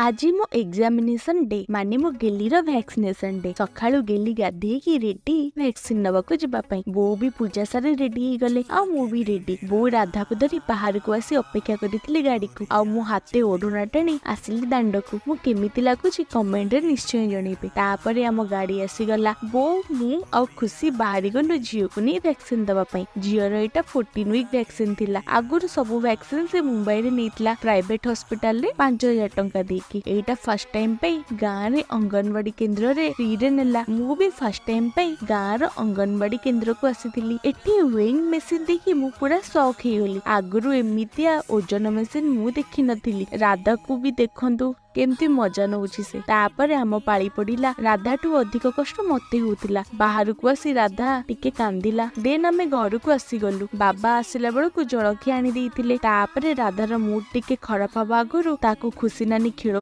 ଆଜି ମୋ examination day, ମାନେ ମୋ ଗେଲିର ଭ୍ୟାକ୍ସିନେସନ ଡେ। ସକାଳୁ ଗେଲି ଗାଧେଇକି ରେଡି ଭ୍ୟାକ୍ସିନ ନବାକୁ ଯିବା ପାଇଁ। ବୋଉ ବି ପୂଜା ସାରି ରେଡି ହେଇଗଲେ ଆଉ ମୁଁ ବି ରେଡି। ବୋଉ ରାଧାକୁ ଧରି ବାହାରକୁ ଆସି ଅପେକ୍ଷା କରିଥିଲେ ଗାଡିକୁ ଆଉ ମୁଁ ହାତେ ଓଢଣା ଟାଣି ଆସିଲି ଦାଣ୍ଡକୁ। ମୁଁ କେମିତି ଲାଗୁଛି, କମେଣ୍ଟରେ ନିଶ୍ଚୟ ଜଣେଇବେ। ତାପରେ ଆମ ଗାଡି ଆସିଗଲା। ବୋଉ, ମୁଁ ଆଉ ଖୁସି ବାହାରି ଗଲୁ ଝିଅକୁ ନେଇ ଭ୍ୟାକ୍ସିନ ଦବା ପାଇଁ। ଝିଅର ଏଇଟା 14 ୱିକ୍ ଭ୍ୟାକ୍ସିନ ଥିଲା। ଆଗରୁ ସବୁ ଭ୍ୟାକ୍ସିନ ସେ ମୁମ୍ବାଇରେ ନେଇଥିଲା ପ୍ରାଇଭେଟ ହସ୍ପିଟାଲରେ 5000 ଟଙ୍କା ଦେଇକି। ଏଇଟା ଫାର୍ଷ୍ଟ ଟାଇମ ପାଇଁ ଗାଁରେ ଅଙ୍ଗନବାଡି କେନ୍ଦ୍ରରେ ଫ୍ରିରେ ନେଲା। ମୁଁ ବି ଫାର୍ଷ୍ଟ ଟାଇମ ପାଇଁ ଗାଁର ଅଙ୍ଗନବାଡି କେନ୍ଦ୍ରକୁ ଆସିଥିଲି। ଏଠି ୱେଇଂ ମେସିନ ଦେଖି ମୁଁ ପୁରା ସକ୍ ହେଇଗଲି। ଆଗରୁ ଏମିତିଆ ଓଜନ ମେସିନ ମୁଁ ଦେଖିନଥିଲି। ରାଧାକୁ ବି ଦେଖନ୍ତୁ, କେମିତି ମଜା ନଉଛି ସେ। ତାପରେ ଆମ ପାଳି ପଡିଲା। ରାଧାଠୁ ଅଧିକ କଷ୍ଟ ମତେ ହଉଥିଲା। ବାହାରକୁ ଆସି ରାଧା ଟିକେ କାନ୍ଦିଲା। ଦେନ୍ ଆମେ ଘରକୁ ଆସିଗଲୁ। ବାବା ଆସିଲା ବେଳକୁ ଜଳଖିଆ ଆଣି ଦେଇଥିଲେ। ତାପରେ ରାଧାର ମୁଡ୍ ଟିକେ ଖରାପ ହବା ଆଗରୁ ତାକୁ ଖୁସି ନାନୀ ଖେଳ